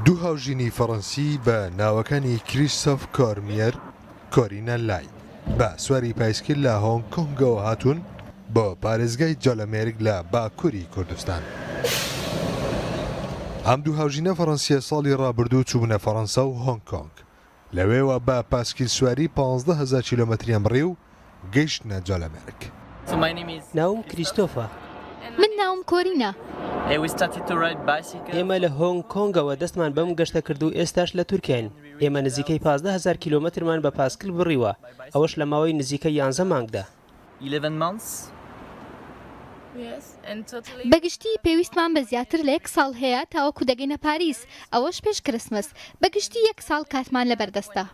دوو هاوژینی فەڕەنسی بە ناوەکانی کریستۆف کۆرمیەر، کۆرینا لای بە سواری پایسکیل لە هۆنگ کۆنگەوە هاتوون بۆ پارێزگای جۆلەمێرگ لە باکووری کوردستان. ئەم دوو هاوژینە فەڕەنسییە ساڵی ڕابردوو چووبنە فەڕەنسا و هۆنگ کۆنگ. لەوێوە بە پاسکیلسواری 15,000 کیلۆمەتریان بڕی و گەیشتنە جۆلەمێرگ. ناوم کریستۆفە. من ناوم کۆرینە. ئێمە لە هۆنگ کۆنگەوە دەستمان بەم گەشتە کرد و ئێستاش لە تورکیاین. ئێمە نزیکەی 15,000 کیلۆمەترمان بە پاسکل بڕیوە، ئەوەش لە ماوەی نزیکەی یانزە مانگدا. بە گشتی پێویستمان بە زیاتر لە یەک ساڵ هەیە تاوەکو دەگەینە پاریس، ئەوەش پێش کرسمس. بە گشتی یەک ساڵ کاتمان لەبەردەستە.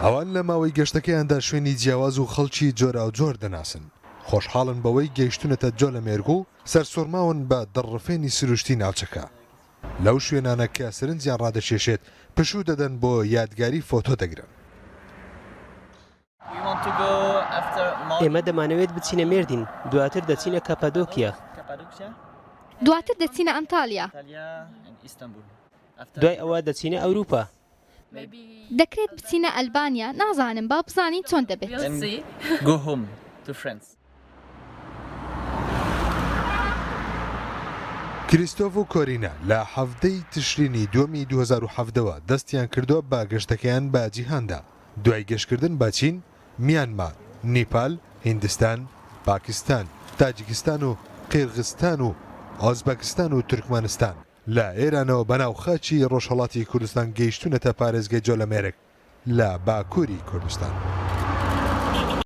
ئەوان لە ماوەی گەشتەکەیاندا شوێنی جیاواز و خەڵکی جۆراوجۆر دەناسن، خۆشحاڵن بەوەی گەیشتوونەتە جۆلەمێرگ و سەرسوڕماون بە دڕڕفێنی سروشتی ناوچەکە. لەو شوێنانە کە سەرنجیان ڕادەکێشێت پشوو دەدەن بۆ یادگاری فۆتۆ دەگرن. ئێمە دەمانەوێت بچینە مێردین، دواتر دەچینە کاپادۆکیا. دواتر دەچینە ئەنتالیا. دوای ئەوە دەچینە ئەوروپا. دەکرێت بچینە ئەلبانیا، نازانم، با بزانین چۆن دەبێت. کریستۆف و کۆرینا لە 17 ی تشرینی دووەمی 2017 وە دەستیان کردووە بە گەشتەکەیان بە جیهاندا، دوای گەشتکردن بە چین، میانمار، نیپال، هیندستان، پاکستان، تاجیکستان و قیرغستان و ئۆزبەکستان و تورکمانستان، لە ئێرانەوە بەناو خاکی ڕۆژهەڵاتی کوردستان گەیشتوونەتە پارێزگای جۆلەمێرگ لە باکووری کوردستان.